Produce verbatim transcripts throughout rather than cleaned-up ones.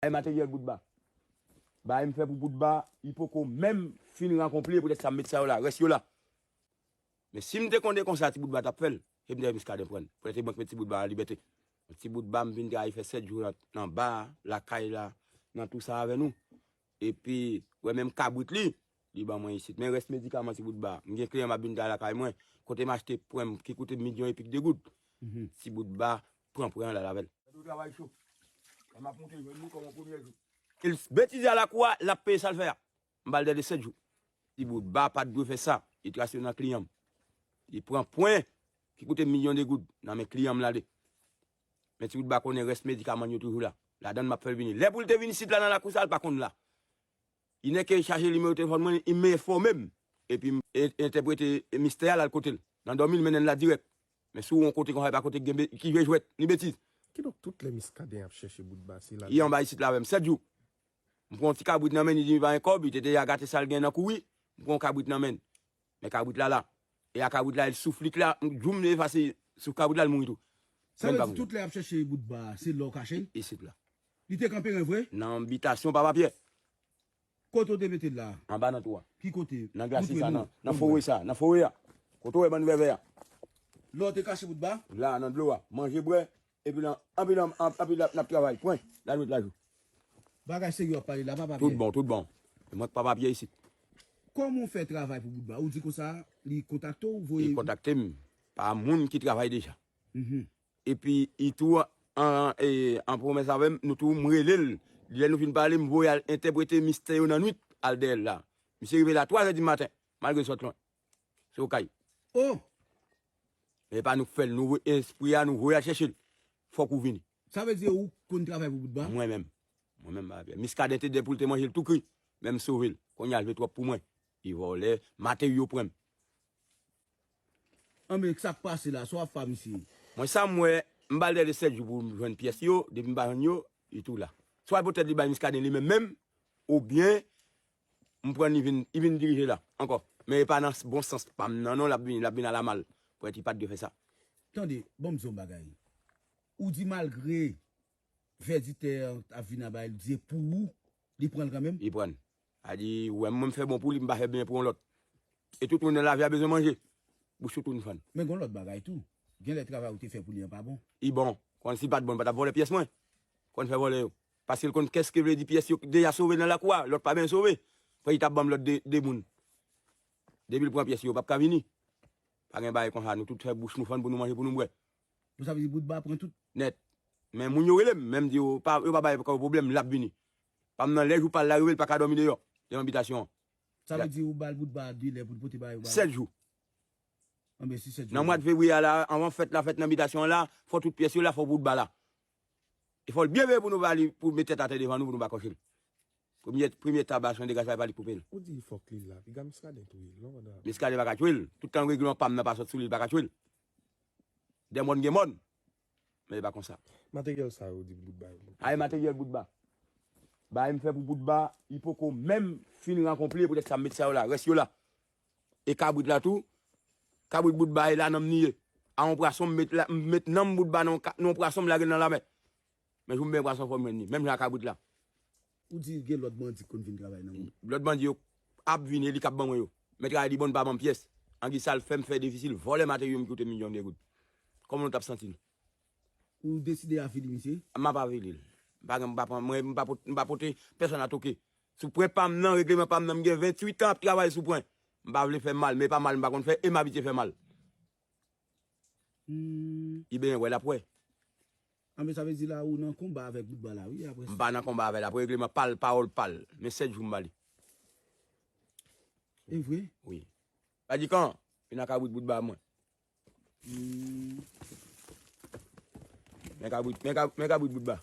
Ay materyèl Boutba. Bagay m fè pou Boutba, li poko menm fin rankonple, poutèt sa m met sa yo la, rès yo la. Men si m te konnen konsa, ti Boutba t ap fè l, se m te fè Muscadin pran l. Poutèt se mwen k met ti Boutba an libète. Ti Boutba, m vin travay fè sèt jou nan, nan ba a, lakay la, nan tou sa avè nou. Epi, wè menm kabrit li, li ban mwen isit. Men rès medikaman ti Boutba, m gen kliyan m ap vin travay lakay mwen, kote m achte pwen m ki koute milyon epi de goud. Ti Boutba pran pwen an l al avè l. Gade w travay cho. Kòman m ap monte jwenn li kòman premyè jou. E l betize a lakou a, l ap peye sa l fè a. M ba l dèle sèt jou. Ti Boutba pa t dwe fè sa. Li trase yo nan kliyan m. Li pran pwen ki koute milyon de goud nan men kliyan m l ale. Men ti Boutba konnen rès medikaman yo toujou la. Ladan l m ap fè l vini. Lè pou l te vin isit la nan lakou sa, l pa konn la. Li nèk chache nimewo telefòn mwen, li enfòme m. Epi m e- entèprete mistè a, l al kote l. Nan dòmi, l mennen l la dirèk. Men si w yon kote konsa, e pa kote ki gen be- ki jwe jwèt, ni betiz. Kidonk, tout lè Muscadin ap chèche Boutba, se la. Li anba isit la avè m, sèt jou. M pran yon ti kabrit nan men, li di m pa gen kòb, li te deja gate sa l gen nan kouri. M pran yon kabrit nan men. Men kabrit la la. E a kabrit la, e l souf li k la, jou m efase souf kabrit la, l mouri tou. Sa vle di tout lè y ap chèche Boutba, se la w kache l? Isit la. Li te kanpe ren vre? Nan bitasyon Papa Pyè. Kote w te mete l la? Anba nan twou a. Ki kote? Nan glasye sa, nan, nan fore sa, nan fore a. Kote w wè bann vèvè a? La w te kache Boutba? La, nan dlo a. Manje, bwè, epi nan, anpi nan, anpi n ap travay. Pwen, lajou, lajou. Bagay serye w ap pale la, Papa Pyè. Tout bon, tout bon. E mwen k Papa Pyè isit. Kòman w fè travay pou Boutba? Ou di konsa, li kontakte w, voye. Li kontakte m pa moun ki travay deja. Epi, li tou an, e, an pwomès avè m, nou tou, m rele l. Lè nou fin pale, m voye al entèprete mistè yo nan nwit, al dèyè l la. Misye rive la twa zè di maten, malgre l sot lwen. Se Okay. Oh! E pa nou k fè l, nou voye espri a, nou voye al chèche l. Fòk ou vini. Sa vle di ou konn travay pou Boutba? Mwen menm. Mwen menm, Papa Pyè. Muscadin te dè pou l te manje l tou kri. Men m sove l. Kounye a l vle twòp pou mwen. Li vòlè, materyo pran m. Anben, sa k pase la, sa w ap fè a misye? Mwen sa m wè, m ba l dèle sèt jou pou m jwenn pyès yo, depi m pa jwenn yo, li tou la. Swa poutèt li bay Muscadin li menm menm, oubyen m pran li vin, li vin dirije la ankò. Men e pa nan bon sans pa m nan non, l ap vini, l ap vin alamal. Poutèt li pa t dwe fè sa. Tande, ban m di w yon bagay. Ou di malgre vèditè an ap vin anba l, di pou ou, li pran l kanmenm? Li pran l. A di, ou wè mwen m fè bon pou li, m pa fè byen pou yon lòt. E tout moun nan lavi a bezwen manje. Bouch ou tou n fann. Men gon lòt bagay tou. Genlè travay ou te fè pou li an pa bon. Li bon. Kòmsi li pa t bon, li pa t ap vòlè pyès mwen. Konn fè vòlè yo. Paske l konn kès ke vle di pyès yo deja sove nan lakou a, lòt pa byen sove. Fò li t ap ban m lòt de, de moun. Depi l pran pyès yo, yo p ap ka vini. Pa gen bagay konsa, nou tout fè bouch nou fann pou nou manje, pou nou bwè. Bon, sa vle di Boutba pran tout? Nèt. Men moun yo rele m, men m di yo pa, yo pa bay kò yo pwoblèm, l ap vini. Pa m nan lè jou pa l la rive, l pa ka dòmi deyò, devan bitasyon an. Sa vle di ou ba l Boutba de lè pou l pote bagay yo ba ou? Sèt jou. Anben, si sèt jou. Nan mwa de fevriye a la, anvan fèt la fèt nan bitasyon an la, fò tout pyès yo la, fò Boutba la. E fò l byen veye pou nou ba li, pou met tèt atè devan nou, pou nou pa kòche l. Premye, premye tabasyon de gaz pa li koupe l. Ou di fòk li la, piga Muscadin touye l, non, pandan. Muscadin pa ka touye l. Toutan regleman pa m nan pa sot sou li, li pa ka touye l. Dè mòn gen mòn. Men e pa konsa. Materyèl sa yo di Boutba yo. Ay materyèl Boutba. Bagay m fè pou Boutba, li poko menm fin rankonple, poutèt sa m met sa yo la, rès yo la. E kabrit la tou, kabrit Boutba e la nan m li ye. A yon pwason m met la, m met nanm Boutba nan yon ka- nan yon pwason m lage l nan lamè. Men jou m benyen pwason fò m jwenn li. Menm jan a kabrit la. Ou di gen lòt bandi k konn vin travay nan wout? Lòt bandi yo ap vini, e li k ap ban mwen yo. Men travay li bon, li pa ban m pyès. Angi sa l fè m fè difisil, vòlè materyo m ki koute milyon de goud. Kòman nou t ap santi nou? Ou deside avili misye? M ap avili l. M pa gen, m pa pran, mwen, m pa pot- m pa pote pèsòn a toke. Sou pwen pa m nan, regleman pa m nan, m gen venntuit an ap travay sou pwen. M pa vle fè mal, men e pa mal m pa konn fè, e m abitye fè mal. Hmm. Li benyen wè, l ap wè. Anben, sa vle di la, ou nan konba avèk Boutba la, wi, apre sa. M pa nan konba avè l, apre regleman pa l, pawòl pa l. Men sèt jou m ba li. E vre? Wi. Padikan, vin nan kabrit Boutba mwen. Hmm. Men kabrit, men kab- men kabrit Boutba.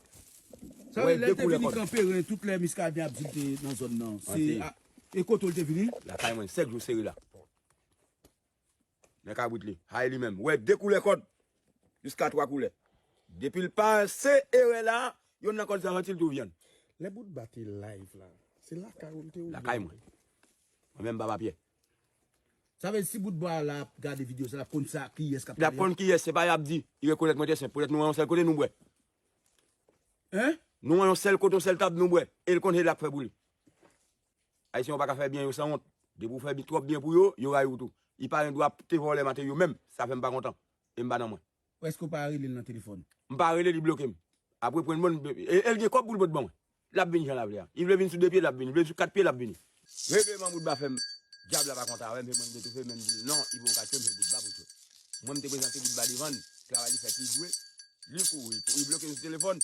Sa vle di, lè l te vini kanpe ren, tout lè Muscadin ap di l te nan zòn nan. Se a- e kote w l te vini? Lakay mwen, sèt jou sere la. Men kabrit li, hay li menm. Wè de koulè kòd, jiska twa koulè. Depi l pa se erè la, yonn nan kòd sa santi l tou vyann. Lè Boutba te live la, se lakay ou l te ouvri? Lakay mwen. Mwen menm Papa Pyè. Sa vle di si Boutba la ap gade videyo sa, l ap konn sa, kiyès k ap pale? L ap konn kiyès, se pa y ap di. Li rekonèt mwen trè senp. Poutèt nou wè yon sèl kote nou bwè. Hein? Nou an yon sèl kote, yon sèl tab, nou bwè. E l konn se l ap fè pou li. Ayisyen yo pa ka fè byen yo sanwont. Depi w fè bi-, twòp byen pou yo, yo rayi w tou. Li pa gen dwa te vòlè materyo menm. Sa fè m pa kontan. E m pa nan mwen. Èske w pa rele l nan telefòn? M pa rele, li bloke m. Apre pran mòn, e, e l gen kòb pou l pot ban mwen. L ap vin jan l ap vle a. Li vle vin sou de pye, l ap vini. Li vle vin sou kat pye, l ap vini. Regleman Boutba fè m, dyab la pa kontan avè m, se mwen ki te toufe, men m di l non, li poko ka tchwe m, se Boutba pou tchwe. Mwen m te prezante Boutba devan l, travay li fèt, li jwe, li kouri, li bloke m sou telefòn.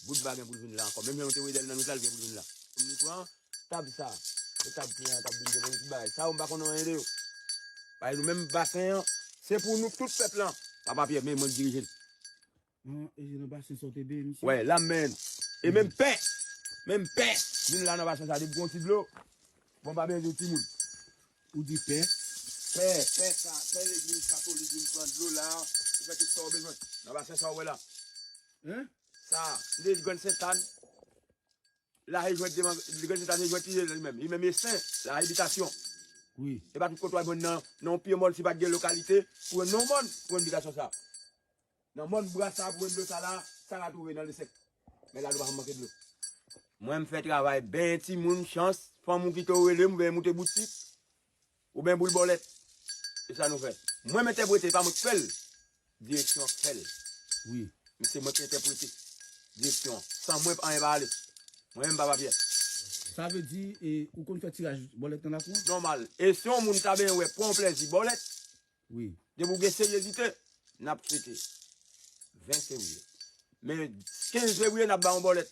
Boutba gen pou l vin la ankò. Menm jan nou te voye Dèlina nou sa, l gen pou l vin la. Pou nou pran tab sa, se tab ki an, tab vin devan nou, tout bagay. Sa yo, m pa konnen anyen de yo. Paske nou menm basen an, se pou nou tout pèp lan. Papa Pyè, men mwen k dirije l. An, e se nan basen sa w te beye, misye? Wè, la menm. E menm pè, menm pè, vin la nan basen sa, depi gon ti dlo, bon, pa bezwen timoun. Ou di pè? Pè, pè sa, pè legliz katolik vin pran dlo la, ou fè tout sa w bezwen. Nan basen sa w wè la. Hein? Sa, de Grann Sentàn. Lahe jwèt devan, Grann Sentàn e jwèt li ye li menm. Li menm e sen, lahe bitasyon. Wi. E pa tout kote w al jwenn nan, nan yon pye mòn si pa t gen lokalite, pou jwenn nan yon mòn, pou jwenn bitasyon sa. Nan mòn bra sa, pou jwenn dlo sa la, sa ka twouve nan lesèk. Men la, nou pa janm manke dlo. Mwen, m fè travay, benyen timoun, chans, fanm ou kite w rele m, oubyen moute boutik. Oubyen boul bòlèt. E sa nou fè. Mwen m entèprete, pa mwen k fè l. Direksyon an k fè l. Wi. Men se mwen k entèprete direksyon an. San mwen, anyen pa ale. Mwen menm Papa Pyè. Sa vle di, e, ou konn fè tiraj bòlèt nan lakou an? Nòmal. E si yon moun ta benyen wè, pran yon plèzi bòlèt. Wi. Depi w gen seryezite, n ap fete ven fevriye. Men kenz fevriye, n ap ba yon bòlèt.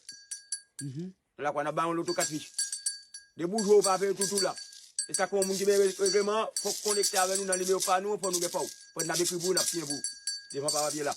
Mhm. Nan lakou a, n ap ba yon loto kat fich. Depi w jwe, ou pa peye toutou la. E sa k fè yon moun ki gen re-, regleman an, fòk konekte avè nou nan nimewo pa nou an, fò nou gen pa w. Fò n ap ekri pou ou, n ap siyen pou ou. Devan Papa Pyè la.